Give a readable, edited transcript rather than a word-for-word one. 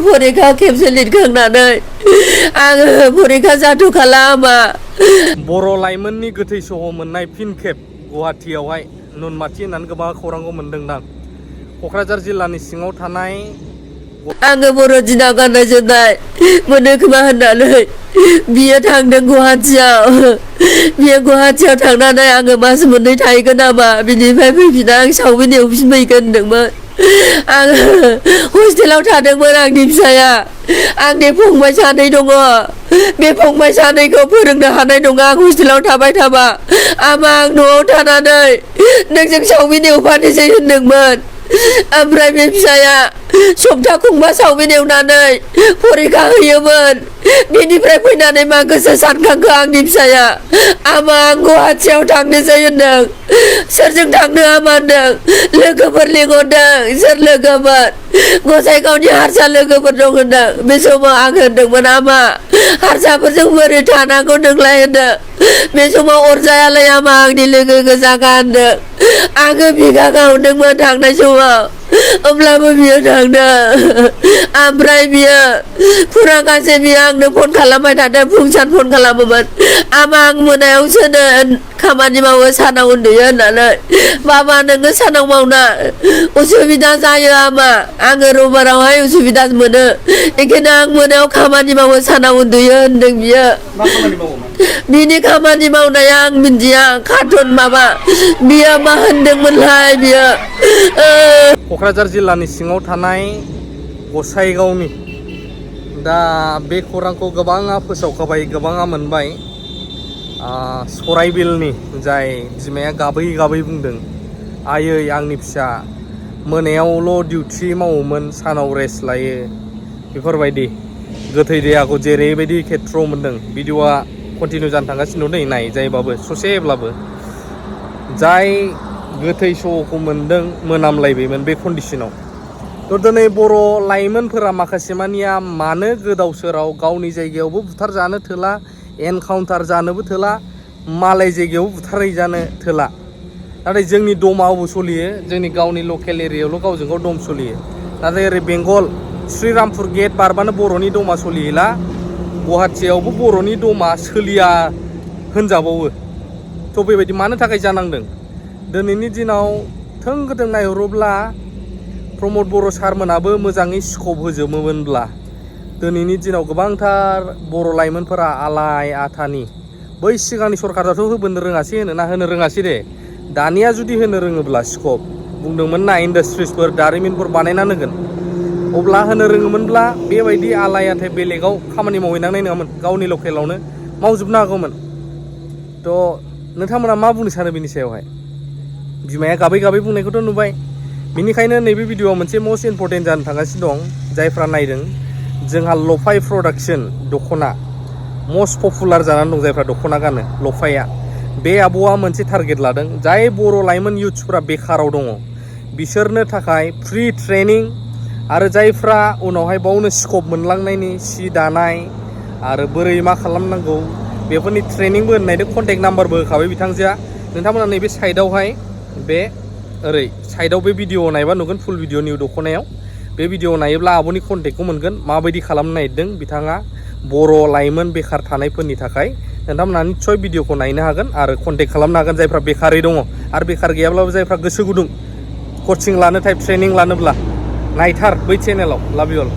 फरिखा खेबसे लिरखांनानै आङो फरिखा जाथ'खाला आमा बर' लाइमोननि गोथै सह मोननाय फिन खेब गुवाहाटीयावहाय नुनमाथि होननानै गोबां खौरांखौ मोनदोंदां क'क्राझार जिल्लानि सिङाव थानाय आङो बर' दिनाव गाननाय जोमनाय मोनो खोमा होननानै बियो थांदों गुवाहाटीयाव बियो गुवाहाटीयाव थांनानै आङो मास मोननै थाहैगोन नामा बिनिफ्राय फैफिना आं सावमिन एवफिनफैगोन होनदोंमोन आङो हस्टेलाव थादोंमोन आंनि फिसाया आंनि फंबाय सानै दङ बे फंबाय सानैखौ फोरोंनो हानाय नङा आं हस्टेलाव थाबाय थाबा आमा आं न'आव थानानै नोंजों सावमिन एवफानोसै होनदोंमोन ओमफ्राय बे फिसाया सप्ता खुंबा सावमिन एवनानै फरिखा होयोमोन बेनिफ्राय फैनानै मा गोसो सानखांखो आंनि फिसाया आमा आं गुवाहाटीयाव थांनोसै होनदों सोरजों थांनो आमा होनदों लोगोफोर लिंहरदों सोर लोगोफोर गसाइगावनि हारसा लोगोफोर दं होनदों बे समाव आं होनदोंमोन आमा हारसाफोरजों बोरै थानांगौ नोंलाय होनदों बे समाव अरजायालाय आमा आंनि लोगो गोजाखा होनदों आङो बिगा गावदोंमोन थांनाय समाव होमब्लाबो बियो थांदों ओमफ्राय बियो फुरागासे बियो आंनो फन खालामबाय थादों फुं सान फन खालामोमोन आमा आं मोनायावसो खामानि मावो सानाव उन्दुयो होननानै बाबा नोङो सानाव मावना उसुबिदा जायो आमा आङो रबिबारावहाय उसुबिदा मोनो बेखायनो आं मोनायाव खामानि मावो सानाव उन्दुयो होनदों बियो बिनि खामानि मावनाया आं मिन्थिया कार्टुन माबा बियो मा होनदोंमोनलाय बियो क'क्राझार जिल्लानि सिङाव थानाय गसाइगावनि दा बे खौरांखौ गोबाङा फोसावखाबाय गोबाङा मोनबाय सराइबिलनि जाय बिमाया गाबै गाबै बुंदों आयै आंनि फिसा मोनायावल' डिउटि मावोमोन सानाव रेस्ट लायो बेफोरबायदि गोथै देहाखौ जेरैबायदि खेथ्रआव मोनदों भिडिअआ कन्टिनिउ जानो थांगासिनो दं नाय जायबाबो ससेब्लाबो जाय गोथै सहखौ मोनदों मोनामलायबायमोन बे कन्डिसनाव थ' दिनै बर' लाइमोनफोरा माखासे मानिया मानो गोदाव सोराव गावनि जायगायावबो बुथारजानो थोला एनकाउन्टार जानोबो थोला मालाय जायगायावबो बुथारै जानो थोला नाथाय जोंनि दमावबो सोलियो जोंनि गावनि लकेल एरियायावल' गावजों गाव दम सोलियो नाथाय ओरै बेंगल श्रीरामपुर गेट बारबानो बर'नि दमा सोलियोला गुवाहाटीयावबो बर'नि दमा सोलिया होनजाबावो थ' बेबायदि मानो थाखाय जानांदों दिनैनि दिनाव थोंगोथों नायहरोब्ला प्रमद बर' सारमोनाबो मोजाङै स्कप होजोबोमोनब्ला दिनैनि दिनाव गोबांथार बर' लाइमोनफोरा आलाय आथानि बै सिगांनि सरकाराथ' होबोनो रोङासै होनो रोङासै दे दानिया जुदि होनो रोङोब्ला स्कप बुंदोंमोन ना इन्डास्ट्रिसफोर दारिमिनफोर बानायना होगोन अब्ला होनो रोङोमोनब्ला बेबायदि आलाय आथाय बेलेगाव खामानि मावहैनांनाय नङामोन गावनि लकेलावनो मावजोबनो हागौमोन थ' नोंथांमोना मा बुंनो सानो बेनि सायावहाय बिमाया गाबै गाबै बुंनायखौथ' नुबाय बेनिखायनो नैबे भिडिअ'आ मोनसे मस्ट इम्परटेन्ट जानो थांगासिनो दं जायफ्रा नायदों जोंहा लफाय प्रडाक्सन दख'ना मस्ट पपुलार जानानै दं जायफ्रा दख'ना गानो लफाया बे आब'आ मोनसे टारगेट लादों जाय बर' लाइमोन इयुथ्सफ्रा बेखाराव दङ बिसोरनो थाखाय फ्रि ट्रेनिं आरो जायफ्रा उनावहाय बावनो स्कप मोनलांनायनि सि दानाय आरो बोरै मा खालामनांगौ बेफोरनि ट्रेनिंबो होननायदो कन्टेक्ट नाम्बारबो होखाबाय बिथांजोआ नोंथांमोना नैबे साइडआवहाय बे ओरै साइडआव बे भिडिअ नायबा नुगोन फुल भिडिअ निउ दख'नायाव बे भिडिअ नायोब्ला आब'नि कन्टेक्टखौ मोनगोन माबायदि खालामनो नागिरदों बिथाङा बर' लाइमोन बेखार थानायफोरनि थाखाय नोंथांमोना निस्सय भिडिअखौ नायनो हागोन आरो कन्टेक्ट खालामनो हागोन जायफ्रा बेखारै दङ आरो बेखार गैयाब्लाबो जायफ्रा गोसो गुदुं कचिं लानो टाइप ट्रेनिं लानोब्ला नायथार बै चेनेलाव लाभ इउ अल